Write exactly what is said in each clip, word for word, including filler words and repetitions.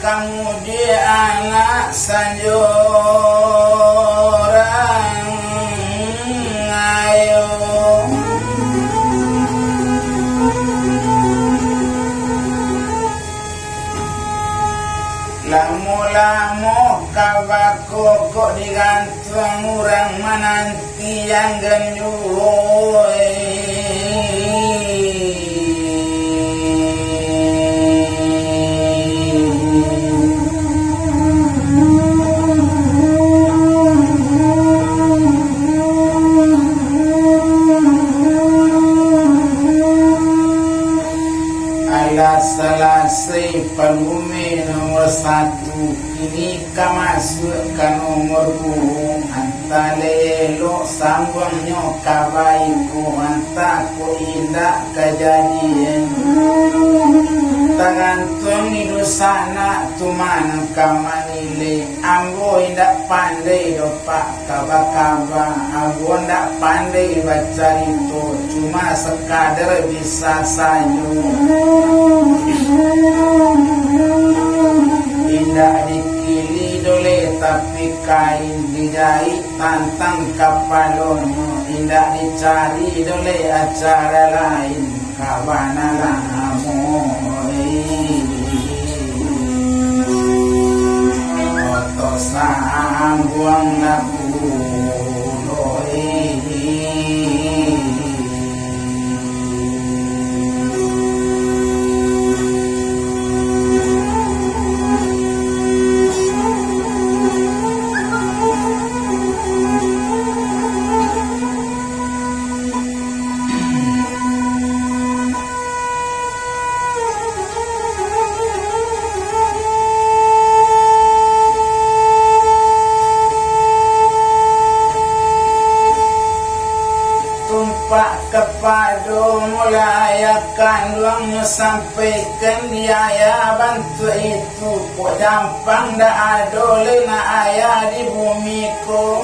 Kamudi anak sanjo urang ayo. Lamo-lamo ka bakokok digantuang urang mananti. Tiang ganjuo. Alah salasai palume nomor satu. Kini ka masuak ka nomor duo, antah lai elok sambuangnyo ka baiko, antah kok indak ka jadi. Tagantuang di dunsanak tu ma nan ka manilai. Ambo indak pandai doh, Pak. Kaba-kaba, ambo ndak pandai bacarito, cuma sakadar bisa sajo. Indak dikili doh lai, tapi kain dijaik tantang kapalonyo, indak dicari doh lai acara lain. Ka bana lah amoi. Oto sambuang lah puloi. Tumpak kapado mulai akan duang sampaikan di ayah bantuak itu. Kok jampang dak ado lai nak ayah di bumi ko.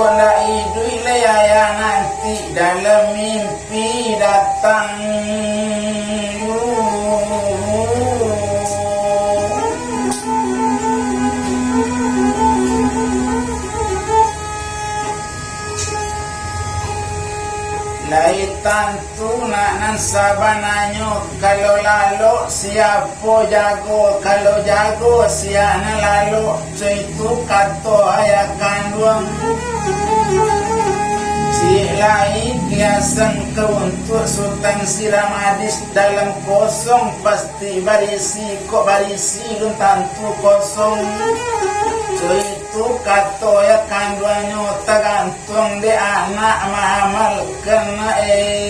Kok ndak iduik lai ayah nanti dalam mimpi datang. Lai tan Tu nak nan sabananyo, kalau lalok siapo jago, kalau jago sia nan lalok, co itu kato ayah kanduang. Ciek lai kiasan ka untuak Sutan Siramadis, dalam kosong pasti barisi, kok barisi lun tantu kosong. Co itu kato ayah kanduangnyo, tagantuang Tong dek anak maamalkan, eh.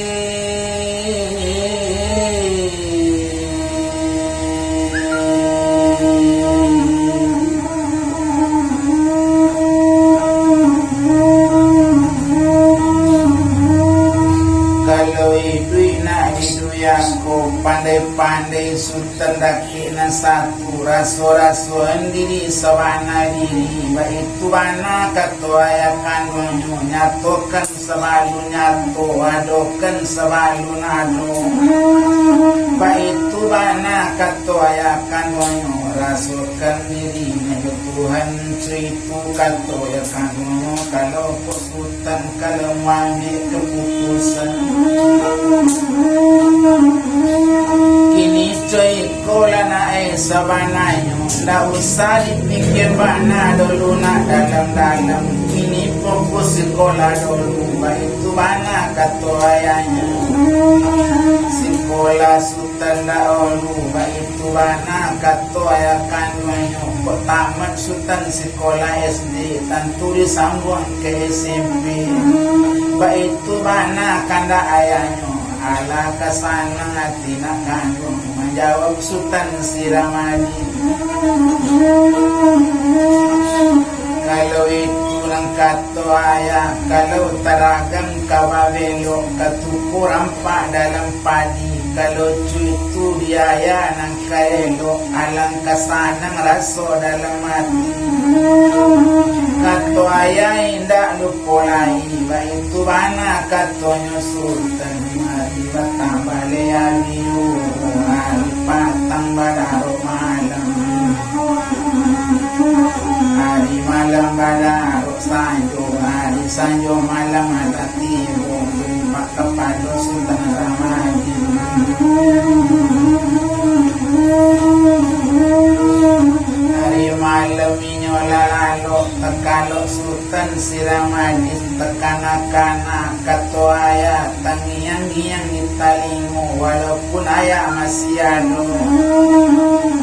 Kalau iduik nak iduik ko, pandai-pandai Sutan dakek nan satu, raso-raso sandiri sabana diri, baitu bana kato ayah kanduangnyo, nyatokan sabalun nyato, adokan sabalun ado. Baitu bana kato ayah kanduangnyo, rasokan diri jo Tuhan, co itu kato ayah kanduangnyo, kalau ko Sutan kalau maambiak kaputusan. Kini co iko lah nak, eh, sabananyo, ndak usah dipikia bana dulu nak dalam-dalam. Kini fokus sikolah dulu, baitu bana kato ayahnyo. Sikolah Sutan dahulu, baitu bana kato ayah kanduangnyo. Kok tamat Sutan sikolah S D, tantu disambuang ka S M P. Baitu bana kandak ayahnyo, alah ka sanang ati nak kanduang, manjawab Sutan Siramadi. Kalau itu nan kato ayah, kalau taragam ka babelok, ka tuko rampak dalam padi, kalau co itu di ayah nan ka elok, alangkah sanang raso dalam ati. Kato ayah indak lupo lai, baitu bana katonyo Sutan, mari batambah lea biu, mari patang badaro. Dalam badarok sanjo ari, sanjo malam lah tibo, tumpak kapado Sutan Ramadin. Ari malam inyo lah lalok, takalok Sutan si Ramadin, takana-kana kato ayah, tangiang-ngiang di talingo, walaupun ayah masih ado,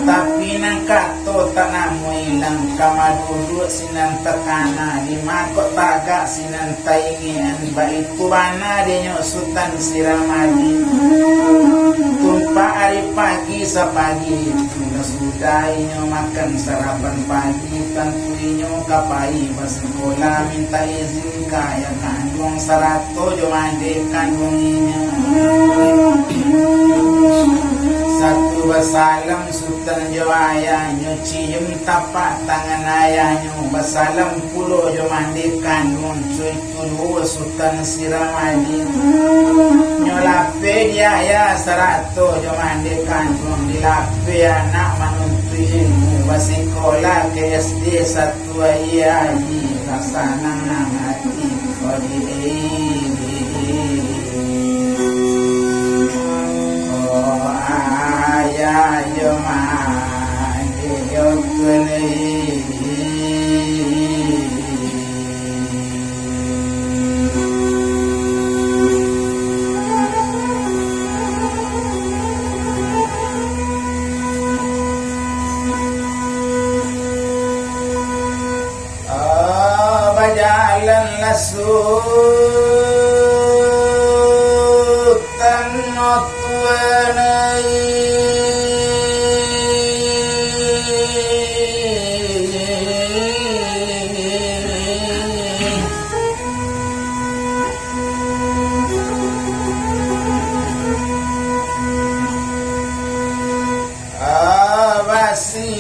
tapi nan ka to tak namuah ilang, ka maduduak sinan takana, di mangkok tagak sinan taingekan, baitu bana dinyo Sutan si Ramadin. Tumpak ari pagi sapagi itu, lah sudah inyo makan sarapan pagi, tantu inyo ka pai basikola, minta izin ka ayah kanduang sarato jo mandeh kanduang inyo. Satu basalam Sutan jo ayahnyo, cium tapak tangan ayahnyo, basalam pulo jo mandeh kanduang, cuy tuo Sutan si Ramadin. Nyo lapeh di ayah sarato jo mandeh kanduang, dilapeh anak manuntuik ilmu, basikola ka S D satu ayah, aji, lah sanang nan ati ko di. Oh, ayah jo mandeh jo tuan. Ah, bajalanlah Sutan tuan ai. Abasilakola.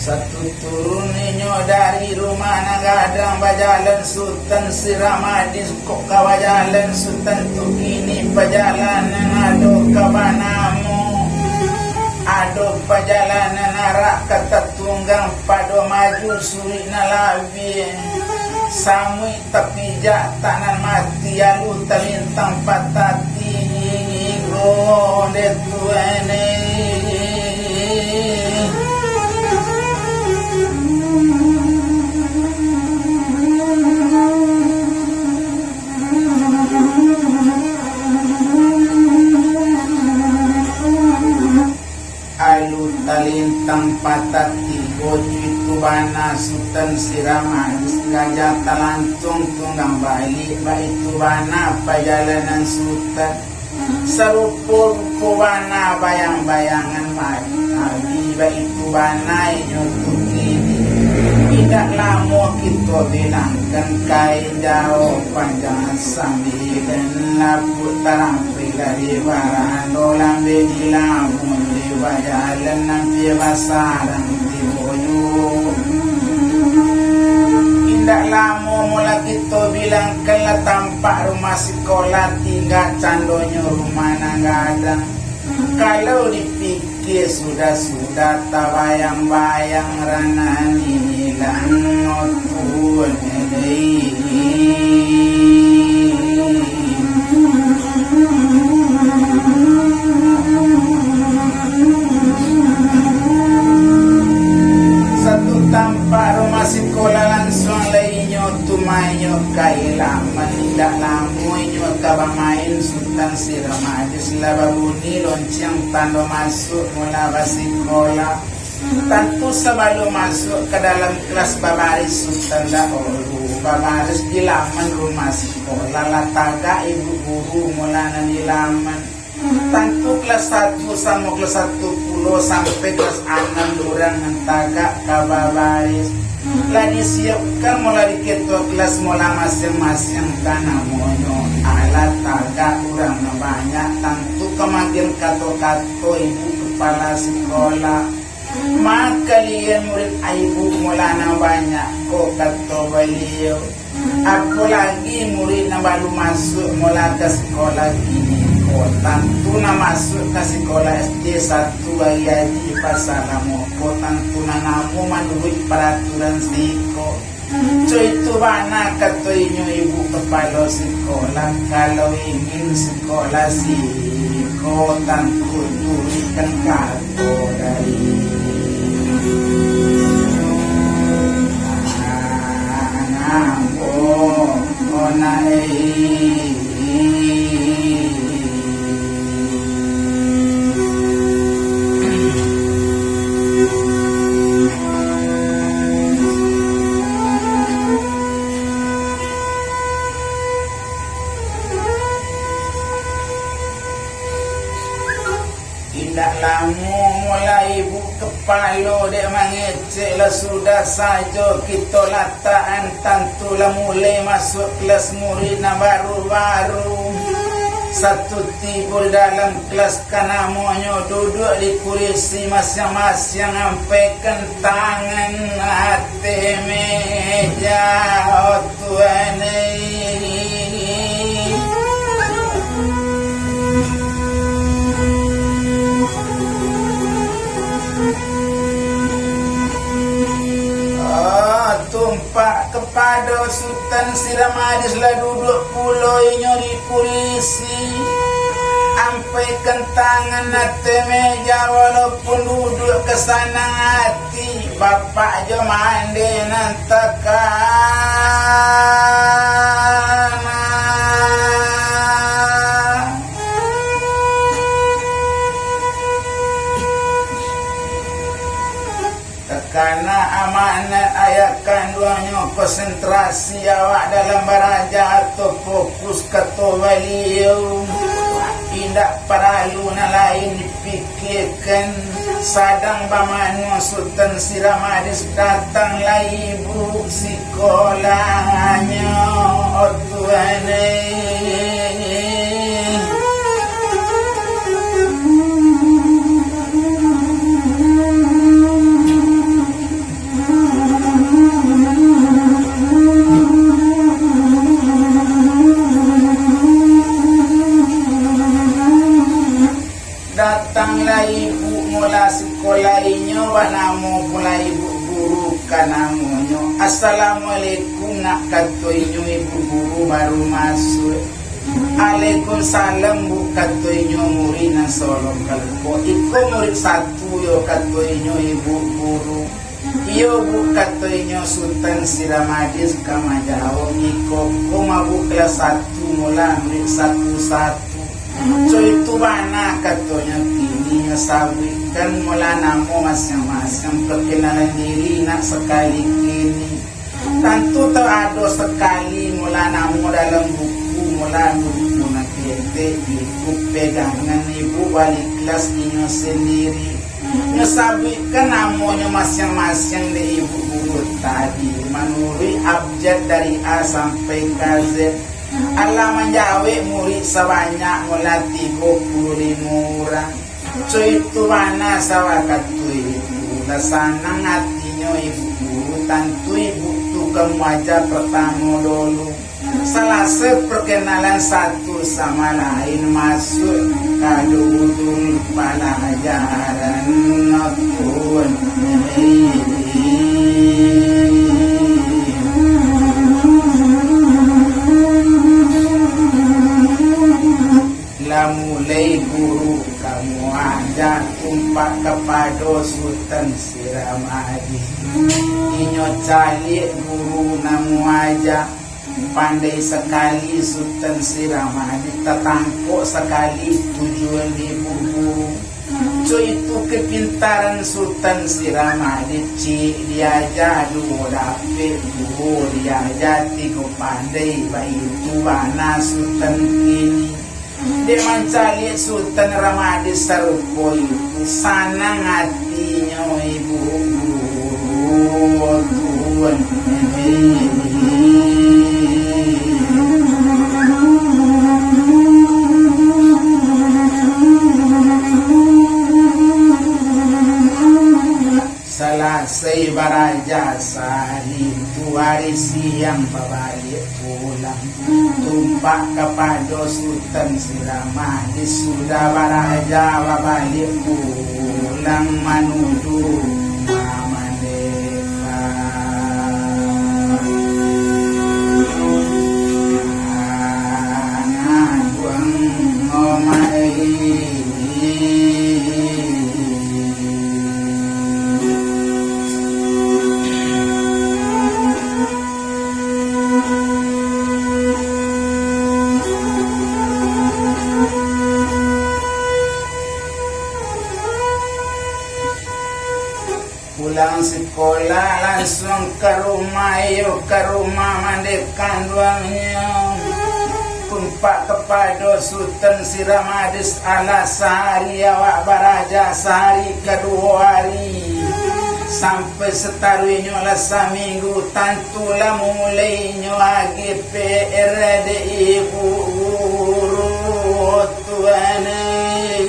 Satu turun inyo dari rumah nan gadang, bajalan Sutan si Ramadin, kok ka bajalan Sutan tu kini, pajalanan ado ka banamo, ado pajalanan arak ka tatunggang, pado maju suruik nan labiah, samuik tapijak tanan mati, aluih talintang patah ati, gondeh tuan ai. Aluih talintang patah ati, cuy tu bana Sutan si Ramadin, gajah talantuang tunggang baliak, baitu bana pajalanan Sutan. Sarupo-rupo bana bayang-bayangan, mati baitu bana inyo tu kini. Indak lamo kito bilangkan, kain jauah panjang sambilan, lapuak tarang Pai lah di barando, lambek di lamun, di bajalan ampia basarang tibo juo. Indak lamo mulo kito bilangkan, lah tampak rumah sikola, tingga candonyo rumah nan gadang. Kalau dipi- Kini sudah-sudah tabayang-bayang, ranah ni ilang tuan lai. Satu tampak rumah sikola, langsuang lai inyo tu mainyo ka halaman. Indak lamo inyo ka bamain, Sutan si Ramadis lah babunyi lonceng tando masuak mula basikola. Tantu sabalun masuak ka dalam kelas babaris, Sutan dahulu babaris di laman rumah sikola, lah tagak ibu guru mula nan di laman. Tantu kelas satu samo kelas satu pulo sampai kelas anam urang nan tagak ka babaris. Lah disiapkan mula di ketua kelas mula masiang-masiang, ka namonyo alah tagak urang nan banyak, tantu ka maagiah kato-kato ibu kepala sikola. Maka lian murid ibu mula nan banyak, ko kato baliau. Apolagi murid nan baru masuak mula ka sikolah kini ko, tantu nan masuak ka sikolah S D satu ari-ari basalamo ko, tantu nan namo manuruik paraturan siko. Co itu bana kato inyo ibu kapalo sikolah, kalau ingin sikolah siko tantu turuikkan kato dari ambo, nak, eh. Indak lamo mulai ibu kapalo dek mangecek, lah sudah sajo kito latakan, tantu lah mulai masuak kelas murid nan baru-baru. Satu tibo di dalam kelas, ka namonyo duduak di kurisi masiang-masiang, ampaikan tangan ateh meja, oh Tuhan ai. Oh, tumpak kapado Sutan Siramadis lah duduak pulo inyo di kurisi. Ampaikan tangan ateh meja, walaupun duduak ka sanang ati, bapak jo mande nan takana. Takana amanat ayah kanduangnyo, konsentrasi awak dalam baraja atau fokus, kato baliau. Indak paralu nan lain dipikiakan. Sadang bamanuang Sutan Siramadis, datanglah ibu sikolahnyo, oh Tuhan ai. Datanglah ibu mula sikolah inyo, banamo pulo ibu guru ka namonyo. "Assalamualaikum, nak," kato inyo, ibu guru baru masuak. "Alaikumsalam, Bu," kato inyo, murid nan solok kalko. "Iko murid satu yo," kato inyo, ibu guru. "Iyo, Bu," kato inyo, Sutan Siramadis ka manjawab. "Iko ko mah, Bu, kelas satu mula, murid satu-satu." Co itu bana katonyo, kini nyo sabuikkan mula namo masiang-masiang, perkenalan diri nak sakali kini. Tantu tau ado sakali mula namo dalam buku, mula buku nan ketek, ibu pegangan ibu wali kelas inyo sandiri. Nyo sabuikkan namonyo masiang-masiang dek ibu guru tadi, manuruik abjad dari A sampai ka Z. Alah manjawek murid sabanyak mula tigo puluah limo urang. Co itu bana sawakatu itu, lah sanang atinyo ibu guru, tantu ibu tu ka muaja partamo dulu. Salasai parkenalan satu samo lain, masuak ka judul palajaran, Tuan. Lah mulai guru ka muaja, tumpak kapado Sutan Siramadis. Inyo caliak guru nan muaja. Pandai sakali Sutan Siramadis, tatangkok sakali tujuan ibu guru. Co itu kapintaran Sutan Siramadis, ciek diaja duo dapek, duo diaja tigo pandai, baitu bana Sutan kini. Dek mancaliak Sutan Ramadis sarupo itu, sanang atinyo ibu guru, Tuan. Salasai baraja sahari tu, ari siang babaliak pulang. Tumpak kapado Sutan Siramadis, sudah baraja babaliak pulang manuju rumah mandeka. Anak buang ngomai. Pulang sikolah, lansuang ka rumah, iyo ka rumah mandeh kanduangnyo. Tumpak kapado Sutan Siramadis, alah sahari awak baraja, sahari kaduo ari, sampai sataruihnyo lah saminggu, tantu lah mulai inyo agiah P R dek ibu guru. Tuhan ai.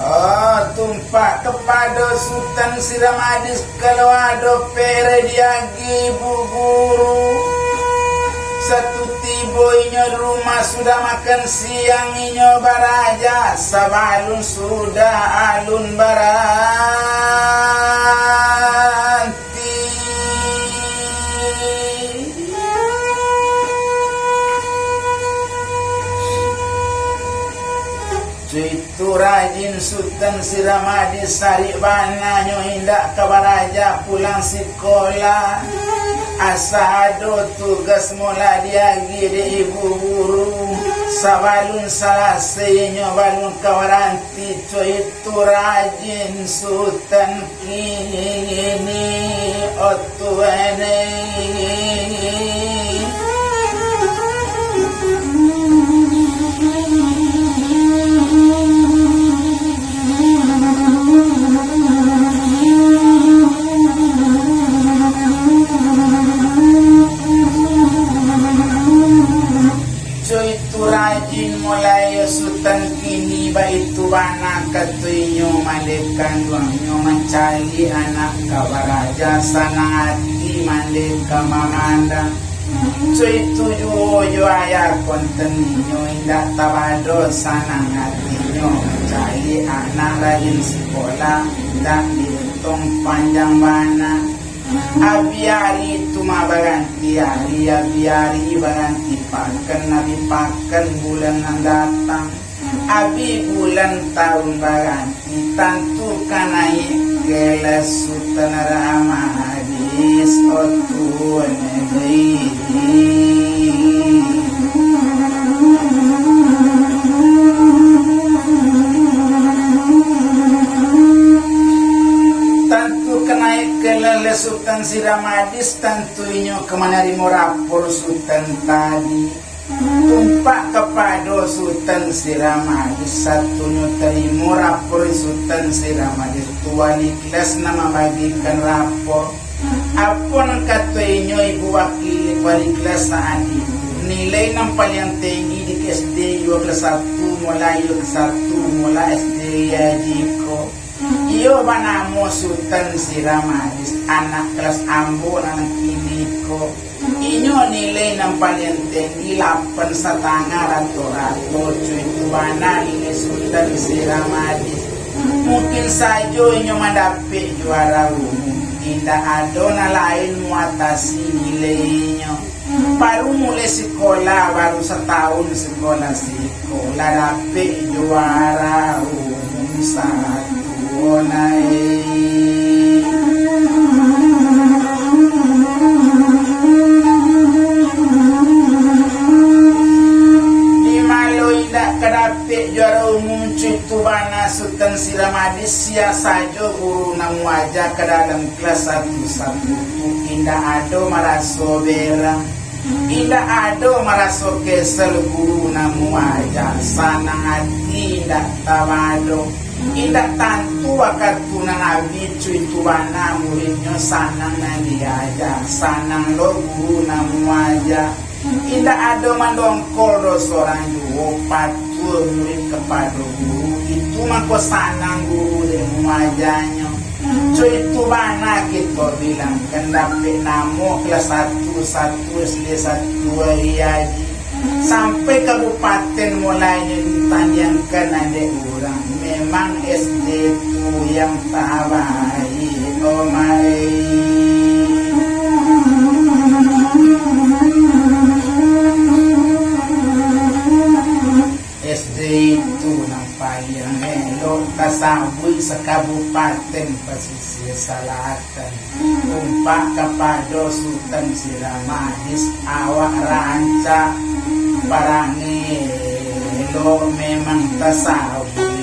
Oh, tumpak kapado Sutan Siramadis, kalau ado P R diagiah ibu guru. Satu tibo inyo di rumah, sudah makan siang inyo baraja, sabalun sudah alun baranti. Cuitu rajin Sutan Siramadis, sarik bana nyo indak ka baraja, pulang sikolah. Asa ado tugas molah diagiah dek ibu guru, sabalun salasai inyo balun ka baranti. Cuitu rajin Sutan kini, oh Tuhan ai. Cuitu rajin mulai Sutan kini, baitu bana kato inyo mandeh kanduangnyo mancaliak anak ka baraja, sanang ati mandeh ka mamandang. Cuitu juo jo ayah konten inyo indak tabado sanang atinyo mancaliak anak rajin sikolah, indak diutuang panjang bana. Abih ari tu mah baranti ari, abih ari baranti pakan, abih pakan bulan nan datang, abih bulan taun baranti, tantu ka naiak kelas Sutan Siramadis, oh Tuhan ai. Tantu ka naiak kelas Sutan Siramadis, tantu inyo ka manarimo rapor Sutan tadi. Tumpak kapado Sutan Siramadis, satunyo tarimo rapor Sutan Siramadis tu, wali kelas nan mambagikan rapor. Apo nan kato inyo, ibu wakil wali kelas saat itu? Nilai nan paliang tinggi di S D iyo kelas satu, molah iyo kelas satu, molah S D Haji ko. Iyo banamo Sutan Siramadis, anak kelas ambo nan kini ko. Inyo nilai nan paliang tinggi, lapan satangah rato-rato, cuitu bana nilai Sutan Siramadis. Mungkin sajo inyo mandapek juara umum, indak ado nan lain muatasi nilai inyo. Baru mulai sikolah, baru satahun sikolah siko, lah dapek juara umum satu, nai. Di ma lo indak ka dapek juara umum, cuitu bana Sutan Siramadis, sia sajo guru nan muaja ka dalam kelas satu satu tu, indak ado maraso berang, indak ado maraso kesel, guru nan muaja sanang ati indak tabado. Indak tantu wakatu nan abih, cuy, tu bana muridnyo sanang nan diaja, sanang lo guru nan muaja. Indak ado mandongkol doh sorang juo, patuah murid kapado guru, itu mangko sanang guru dek muajanyo. Cuy, tu bana kito bilang, kan dapek namo kelas satu, satu S D satu Ari Aji. Sampai kabupaten mulainyo ditandiangkan dek urang. Memang S D tu yang tabaik, omae. S D itu nan paliang elok tasabuik sakabupaten Pasisia Salatan. Tumpak kapado Sutan Siramadis, awak rancak, parangai elok memang tasabuik.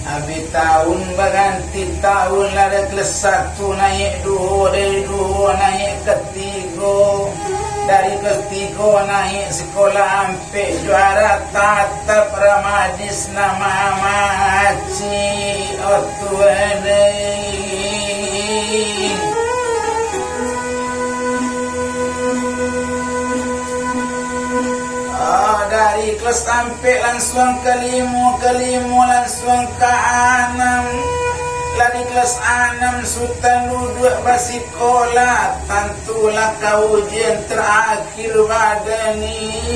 Abih taun baganti taun, lah dari kelas satu naiak duo, dari duo naiak katigo, dari katigo naiak sikolah ampek, juara tatap Ramadis nan mamaci, oh Tuhan ai. Ah, dari kelas ampek lansuang ka limo, ka limo lansuang ka anam. Lah di kelas anam Sutan duduak basikolah, tantulah ka ujian terakhir badan inyo.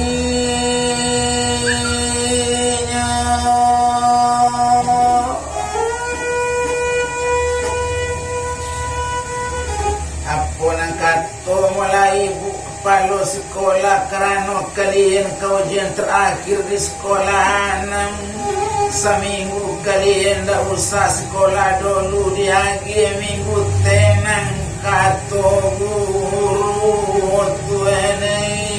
Apo nan ka To, mulai ibu kapalo sikolah, karano kalian ka ujian terakhir di sikolah anam. Saminggu kalian ndak usah sikolah dulu, diagiah minggu tenang, kato guru tuan ai.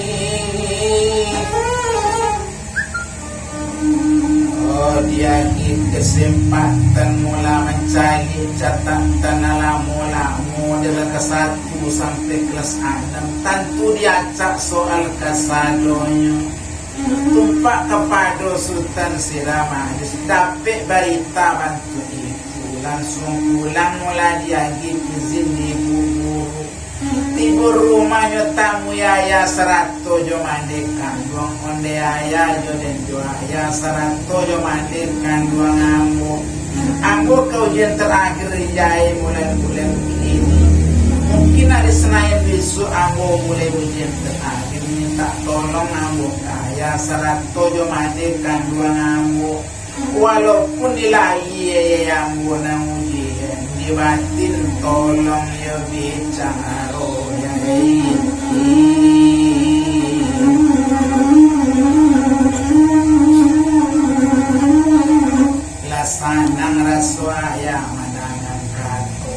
Oh, diagiah kesempatan mula mancaliak catatan nan lamo-lamo dari kelas satu sampai kelas anam. Tantu diacak soal kasadonyo. Tumpak kapado Sutan Siramadis, dapek barita bantuak itu, lansuang pulang mula diagiah izin di ibu guru. Tibo rumahnyo tamu ayah sarato jo mande kanduang, onde ayah jo den jo ayah sarato jo mande kanduang ambo. Ambo ka ujian terakhir jahai mulai bulan ini. Mungkin ari Senayan bisuak ambo mulai ujian terakhir. Mintak tolong ambo ka ayah sarato jo mande kanduang ambo. Walaupun di lahia ambo nan ujian, di batin tolong yo bicaro, yo. Lah sanang raso ayah mandanga kato.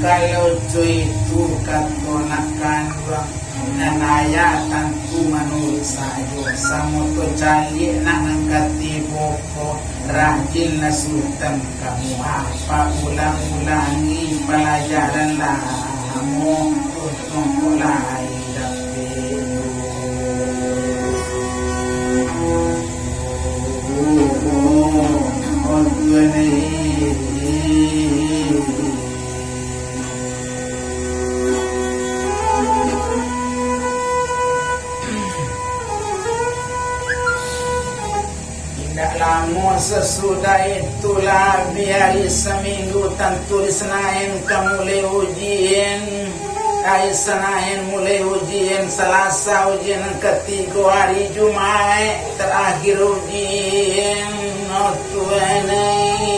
Kalau co itu kato nak kanduang, nan ayah tantu manuruik sajo, samo to caliak nak nan ka tibo ko, rajinlah Sutan kamu, apa ulang-ulangi palajaran lamo, untuang ko lai dapek. Oh, Tuhan ai. Indak lamo sasudah itu, lah abih ari saminggu, tantu di Senayan ka mulai ujian. Ari Senayan mulai ujian, Salasa ujian, katigo ari Jumaik terakhir ujian. Oh, Tuhan ai.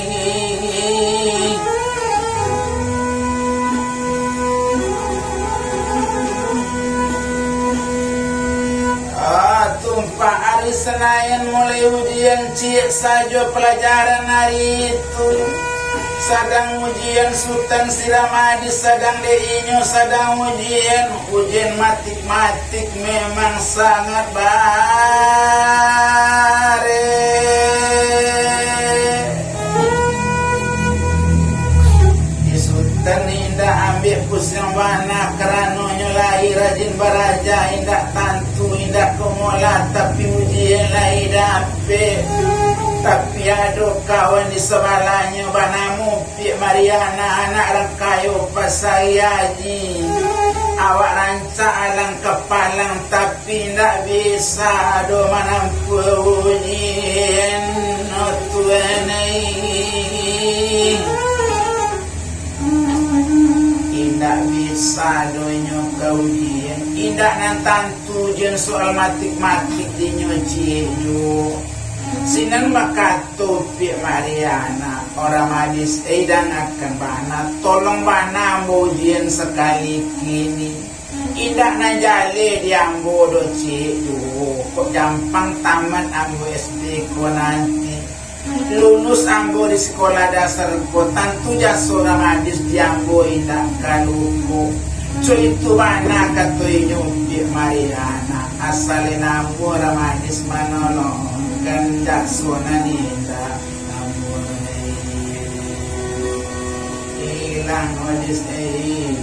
Ah, tumpak ari Senayan mulai ujian, ciek sajo palajaran ari itu. Sadang ujian Sutan Siramadis, sadang dek inyo sadang ujian, ujian matik-matik memang sangat barek. Di Sutan indak ambiak pusiang bana, karanonyo lai rajin baraja, indak tantu, indak komolah, tapi ujian lai dapek. Tapi ado kawan di sabalahnyo banamo Piak Mariana, anak rang kayo pasari aji. Awak rancak alang kapalang, tapi indak bisa doh manampuah ujian, oh Tuhan ai. Indak bisa doh inyo ka ujian, indak nan tantu ujian soal matik-matik dinyo ciek juo. Sinan bakato Piak Mariana, "Orang Madis, eh, dangakan bana, tolong bana ambo ujian sakali kini. Indak nan jaleh di ambo doh ciek juo, kok jampang tamat ambo S D ko nanti. Lulus ambo di sikolah dasar ko, tantu jaso Orang Madis di ambo indak ka lupo." Cok itu bana kato inyo Piak Mariana, asal nan ambo Orang Madis manolongkan jaso nan indak ambo lai. Ilang Madis, eh.